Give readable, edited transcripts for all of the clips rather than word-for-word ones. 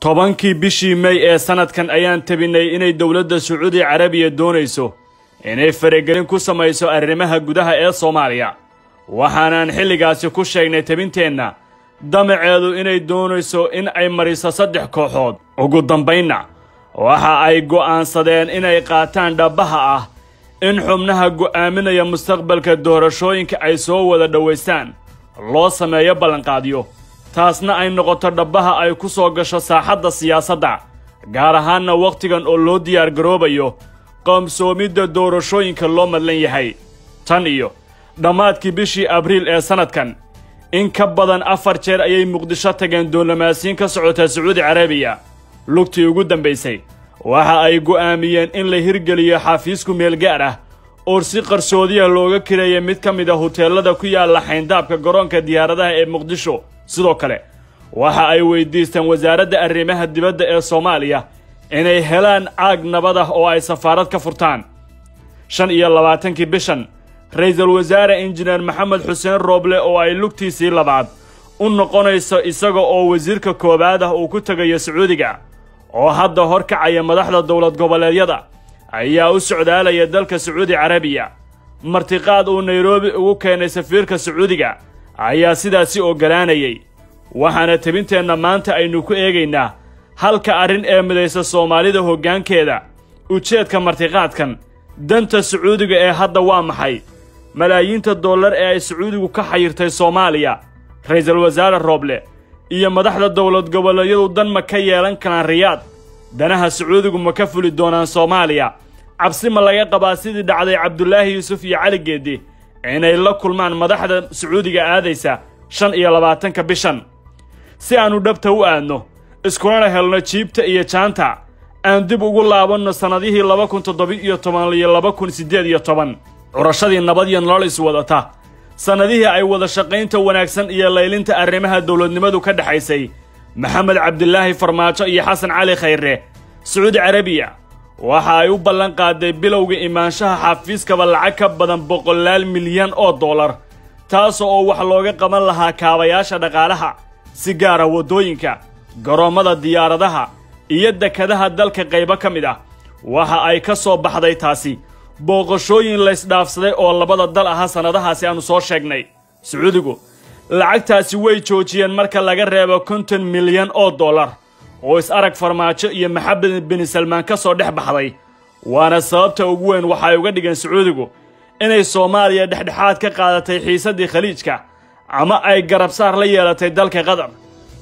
10kii bishii May ee sanadkan ayaan tabinay inay dowladda Sacuudi Carabiya doonayso inay faragelin ku samayso arrimaha gudaha ee Soomaaliya. Waxaanaan xilligaasi ku sheegnay tabinteenna damaceedu inay doonayso in ay mariso 3 kooxood. Ugu dambaynna waxa ay go'aansadeen inay qaataan dhabaha ah in xubnaha go'aaminaya mustaqbalka doorashooyinka ay soo wada dhowaystaan, loo sameeyo ballanqaadyo, taasna ay noqoto dhabaha ay ku soo gasho saaxadda siyaasadda, gaar ahaanna wakhtigan oo loo diyaar garoobayo qoomsoomidda doorashooyinka loo madlan yahay. Tan iyo dhammaadkii bishii Abriil ee sanadkan, in ka badan 4 jeer ayay Muqdisho tageen diblomaasiyiin ka socota Sacuudi Carabiya. Lugtii ugu dambaysay waxa ay go'aamiyeen in la hirgeliyo xafiisku meel gaar ah oo si qarsoodiya looga kireeyay mid ka mid ah huteelada ku yaalla xayndaabka garoonka diyaaradaha ee Muqdisho. Sidoo kale waxa ay weydiisteen wasaaradda arrimaha dibadda ee Soomaaliya inay helaan caag nabad ah oo ay safaarad ka furtaan. 25kii bishan, ra'iisul wasaare injineer Maxamed Xuseen Rooble oo ay lugtiisii labaad u noqonayso isaga oo wasiirka koowaad ah uu ku tagayo Sacuudiga oo hadda horkacaya madaxda dowlad goboleedyada, ayaa u socdaalaya dalka Sacuudi Carabiya. Martiqaad uu Nairobi ugu keenay safiirka Sacuudiga ayaa sidaasi oggolaanayay. Waxaana tabinteenna maanta aynu ku eegaynaa halka arrin ee midaysa Soomaalida hoggaankeeda, ujeedka martiqaadkan, danta Sacuudiga ee hadda waa maxay, malaayiinta dollar ee ay Sacuudigu ka xayirtay Soomaaliya, ra'iisul wasaare Rooble iyo madaxda dowlad goboleedyadu dan ma ka yeelan karaan Riyaad, danaha Sacuudigu ma ka fuli doonaan Soomaaliya, cabsi ma laga qabaa sidii dhacday Cabdullaahi Yuusuf iyo Cali Geedi inay la kulmaan madaxda Sacuudiga aadaysa 25ka bishan. Si aanu dhabta u aadno iskulana helno jiibta iyo jaanta, aan dib ugu laabanno sannadihii 2017 iyo 2018, curashadii nabad iyo nolol iswadata, sannadihii ay wada shaqaynta wanaagsan iyo laylinta arrimaha dowladnimadu ka dhexaysay Maxamed Cabdilaahi Farmaajo iyo Xasan Cali Khayre. Sacuudi Carabiya waxa ay u ballan qaaday bilowga imaanshaha xafiiskaba lacag ka badan 100 milyan oo dollar, taas oo wax looga qaban lahaa kaabayaasha dhaqaalaha, si gaar ah waddooyinka, garoomada diyaaradaha iyo dekadaha dalka qaybo ka mid ah. Waxa ay ka soo baxday taasi booqashooyin la isdhaafsaday oo labada dal ahaa sannadahaasi aanu soo sheegnay. Sacuudigu lacagtaasi way joojiyeen marka laga reebo 50 milyan oo dollar oo is arag Farmaajo iyo Maxamed bin Salmaan ka soo dhex baxday. Waana sababta ugu weyn waxa ay uga dhigeen Sacuudigu inay Soomaaliya dhexdhexaad ka qaadatay xiisaddii Khaliijka ama ay garabsaar la yeelatay dalka Qatar.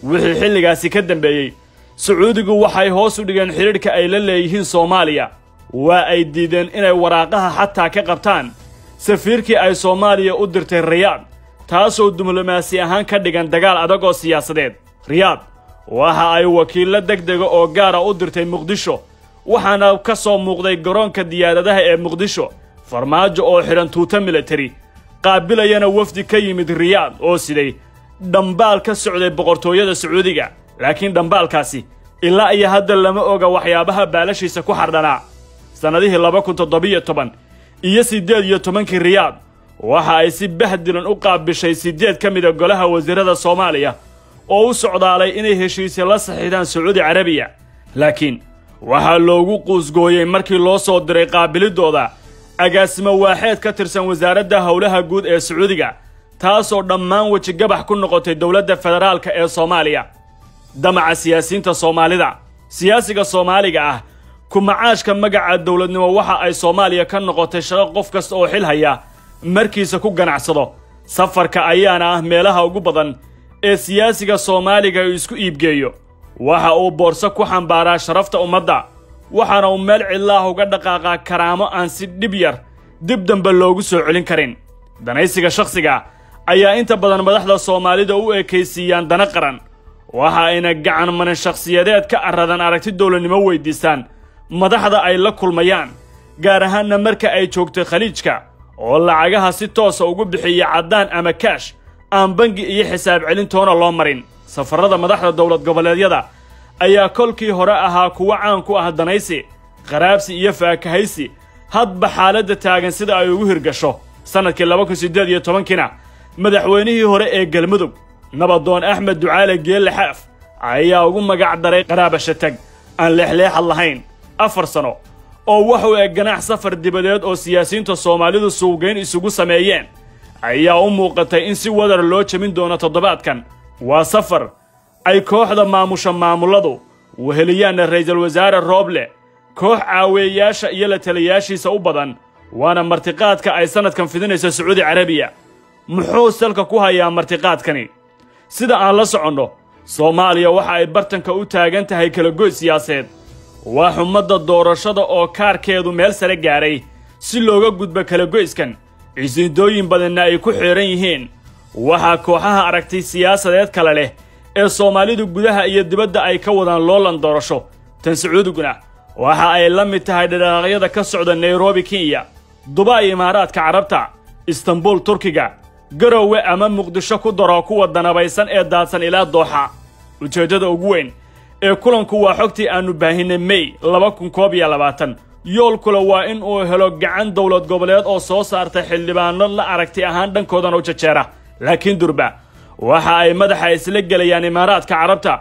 Wixii xilligaasi ka dambeeyey, Sacuudigu waxay hoos u dhigeen xidhiidhka ay la leeyihiin Soomaaliya. Waa ay diideen inay waraaqaha xataa ka qabtaan safiirkii ay Soomaaliya u dirtay Riyaad, taasoo diblomaasi ahaan ka dhigan dagaal adag oo siyaasadeed. Riyaad waxa ay wakiillo degdega oo gaara u dirtay Muqdisho, waxaana ka soo muuqday garoonka diyaaradaha ee Muqdisho Farmaajo oo xidhan tuuta military, qaabilayana wafdi ka yimid Riyaad oo siday dhambaal ka socday boqortooyada Sacuudiga. Laakiin dhambaalkaasi ilaa iyo hadda lama oga waxyaabaha baalashiisa ku xardhanaa. Sannadihii 2017 iyo 18kii Riyaad waxa ay si bahdilan u qaabishay 8 ka mid ah golaha wasiirada Soomaaliya oo u socdaalay inay heshiisyo la saxiixdaan Sacuudi Carabiya. Laakiin waxaa loogu quusgooyey markii loo soo diray qaabilidooda agaasimo waaxeed ka tirsan wasaaradda howlaha guud ee Sacuudiga, taasoo dhammaan wejigabax ku noqotay dowladda federaalka ee Soomaaliya. Damaca siyaasiyiinta Soomaalida, siyaasiga Soomaaliga ah kumacaashka magaca dowladnimo waxa ay Soomaaliya ka noqotay shaqo qof kasta oo xil haya markiisa ku ganacsado. Safarka ayaana ah meelaha ugu badan ee siyaasiga Soomaaliga uu isku iibgeeyo. Waxa uu boorso ku xambaaraa sharafta ummadda, waxaana uu meel cidlaah uga dhaqaaqaa karaamo aan si dhib yar dib dambe loogu soo celin karin. Danaysiga shakhsiga ayaa inta badan madaxda Soomaalida u ekaysiiyaan dana qaran, waxa ayna gacan marin shakhsiyadeed ka arradan aragti dowladnimo weydiistaan madaxda ay la kulmayaan, gaar ahaanna marka ay joogto Khaliijka oo lacagaha si toosa ugu bixiya caddaan ama kaash aan bangi iyo xisaab celintoona loo marin. Safarrada madaxda dowlad goboleedyada ayaa kolkii hore ahaa kuwo caan ku ah danaysi, qaraabsi iyo faakahaysi hadba xaaladda taagan sida ay ugu hirgasho. Sannadkii 2018kina madaxweynihii hore ee Galmudug Nabadoon Axmed Ducaale Geelle Xaaf ayaa ugu magac daray qaraabasho tag aan leexleexad lahayn. 4 sano oo wuxuu eg ganac safar dibadeed oo siyaasiyiinta Soomaalidu suuqgeyn isugu sameeyeen ayaa u muuqatay in si wadar loo jebin doono toddobaadkan. Waa safar ay kooxda maamusha maamuladu weheliyaan ra'iisul wasaare Roble, koox caawiyayaasha iyo la taliyayaashiisa u badan, waana martiqaadka ay sanadkan fidinayso Sacuudi Carabiya. Muxuu salka ku hayaa martiqaadkani? Sida aan la soconno, Soomaaliya waxa ay bartanka u taagan tahay kala goy siyaasadeed. Waa xumadda doorashada oo kaarkeedu meel sare gaaray si looga gudbo kala goyskan, cisidooyin badanna ay ku xeeran yihiin. Waxaa kooxaha aragtay siyaasadeed kale leh ee Soomaalidu gudaha iyo dibadda ay ka wadaan loolan doorasho. Tan Sacuudiguna waxa ay la mid tahay dhaqaaqyada ka socda Nairobi, Kenya, Dubai, Imaaraadka Carabta, Istanbul, Turkiga, Garowe ama Muqdisho ku daro kuwa danabaysan ee daadsan ilaa Dooxa. Ujeeddada ugu weyn ee kulanku waa xogtii aanu baahinay May 2021. Yoolkula waa in uu helo gacan dowlad goboleed oo soo saarta xildhibaano la aragti ahaan dhankoodan u jejeera. Laakiin durba waxa ay madaxa isla gelayaan Imaaraadka Carabta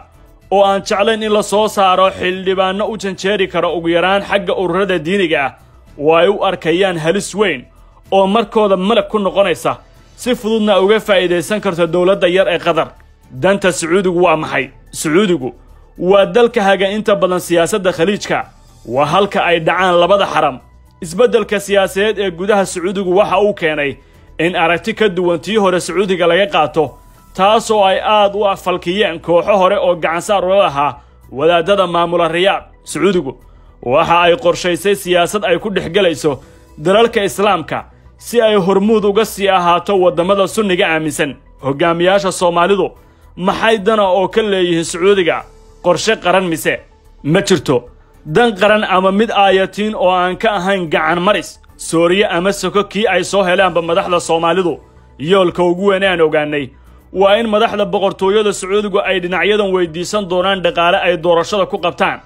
oo aan jeclayn in la soo saaro xildhibaano u janjeeri kara ugu yaraan xagga ururada diiniga ah oo ay u arkayaan halis weyn oo markooda malag ku noqonaysa, si fududna uga faa'iidaysan karto dowladda yar ee Qatar. Danta Sacuudigu waa maxay? Sacuudigu waa dalka haga inta badan siyaasadda Khaliijka, waa halka ay dhacaan labada xaram. Isbeddelka siyaasadeed ee gudaha Sacuudigu waxa uu keenay in aragti ka duwan tii hore Sacuudiga laga qaato, taasoo ay aad u afalkiyeen kooxo hore oo gacansaar ula lahaa wadaadada maamula Riyaad. Sacuudigu waxa ay qorshaysay siyaasad ay ku dhexgelayso dalalka Islaamka si ay hormuud uga sii ahaato waddamada sunniga aaminsan. Hogaamiyaasha Soomaalidu maxay dana oo ka leeyihiin Sacuudiga? Qorshe qaran mise? Ma jirto dan qaran ama mid aayatiin oo aan ka ahayn gacan maris, Sooriye ama soko kii ay soo helaanba madaxda Soomaalidu. Yoolka ugu weyn aan ogaanay waa in madaxda boqortooyada Sacuudigu ay dhinacyadan weydiisan doonaan dhaqaale ay doorashada ku qabtaan.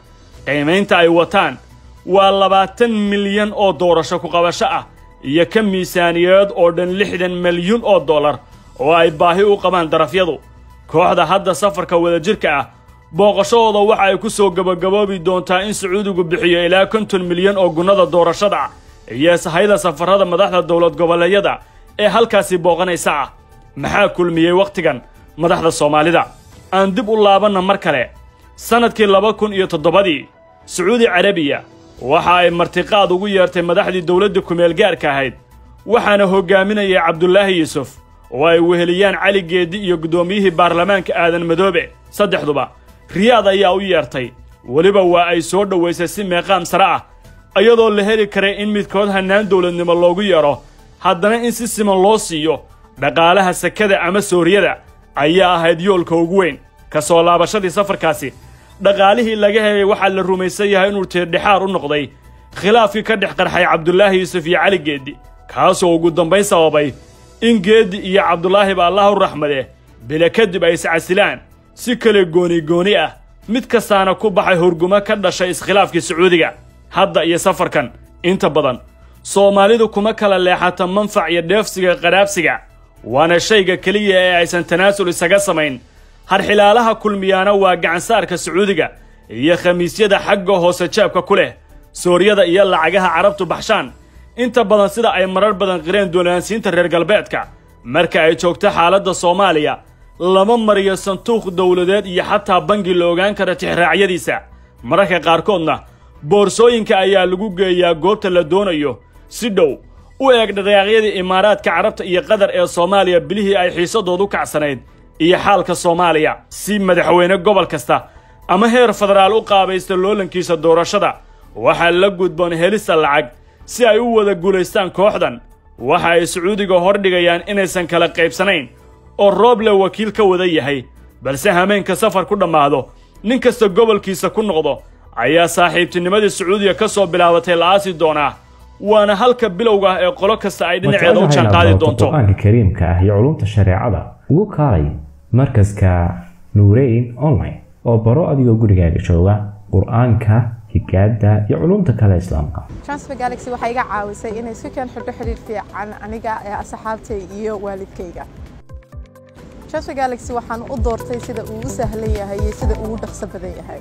Qiimaynta ay wataan waa 20 milyan oo doorasho ku qabasho ah iyo ka miisaaniyeed oo dhan 60 milyan oo dollar oo ay baahi u qabaan darafyadu. Kooxda hadda safarka wadajirka ah booqashadooda waxa ay ku soo gabagaboobi doontaa in Sacuudigu bixiyo ilaa 50 milyan oo gunnada doorashada iyo sahayda safarada madaxda dowlad goboleedyada ee halkaasi booqanaysa ah. Maxaa kulmiyey waqtigan madaxda Soomaalida? Aan dib u laabanna mar kale. Sanadkii 2007 Sacuudi Carabiya waxa ay martiqaad ugu yeertay madaxdii dowladda kumeel gaarka ahayd, waxaana hogaaminayay Cabdullaahi Yuusuf oo ay weheliyaan Cali Geedi iyo guddoomiyihii baarlamaanka Aadan Madoobe. Saddexduba Riyaad ayaa u yeertay, weliba waa ay soo dhoweysay si meeqaam sare ah, iyadoo la heli karay in midkood hannaan dowladnimo loogu yeero, haddana in si siman loo siiyo dhaqaalaha sakada ama sooriyada ayaa ahayd yoolka ugu weyn. Ka soo laabashadii safarkaasi, dhaqaalihii laga helay waxaa la rumaysan yahay inuu tiirdhexaar u noqday khilaafkii ka dhex qarxay Cabdullaahi Yuusuf iyo Cali Geedi, kaasoo ugu dambayn sababay in Geedi iyo Cabdullaahiba Allah u raxmade bila kadib ay iscasilaan si kale gooni gooni ah, mid kastaana ku baxay hurgumo ka dhashay iskhilaafkii Sacuudiga. Hadda iyo safarkan inta badan Soomaalidu kuma kala leexata manfac iyo dheefsiga qaraabsiga, waana shayga keliya ee aysan tanaasul isaga samayn. Harxilaalaha kulmiyaana waa gacansaarka Sacuudiga iyo khamiisyada xagga hoose jeebka ku leh sooriyada iyo lacagaha Carabtu baxshaan. Inta badan sida ay marar badan qireen doolaansiinta reer galbeedka, marka ay joogto xaaladda Soomaaliya lama mariyo sanduuq dowladeed iyo xataa bangi la ogaan kara tixraacyadiisa. Mararka qaarkoodna boorsooyinka ayaa lagu geeyaa goobta la doonayo. Si dhow u eeg dhaqaaqyadii Imaaraadka Carabta iyo Qatar ee Soomaaliya bilihii ay xiisadoodu kacsanayd iyo xaalka Soomaaliya. Si madaxweyne gobol kasta ama heer federaal u qaabaysta loolankiisa doorashada, waxaa la gudboon helista lacag si ay u wada guulaystaan kooxdan. Waxa ay Sacuudiga hordhigayaan inaysan kala qaybsanayn oo Rooble wakiil ka wada yahay, balse hameenka safar ku dhammaado nin kasta gobolkiisa ku noqdo ayaa saaxiibtinimadii Sacuudiga ka soo bilaabatay la aasi doonaa. Waana halka bilowga ah ee qolo kasta ay dhinaceeda u jaanqaadi doonto. Qur'aanka Kariimka ah iyo culumta shareecada ugu kaalay markaska Nuureyn Online oo baro adigoo gurigaaga jooga Qur'aanka, higaada iyo culumta kale Islaamka. Transfer Galaxy waxay iga caawisay inay si kan xidho xiriir fiican aniga ee asxaabtay iyo waalidkayga. Transfer Galaxy waxaan u doortay sida uu u sahlan yahay iyo sida uu u dhaqso badan yahay.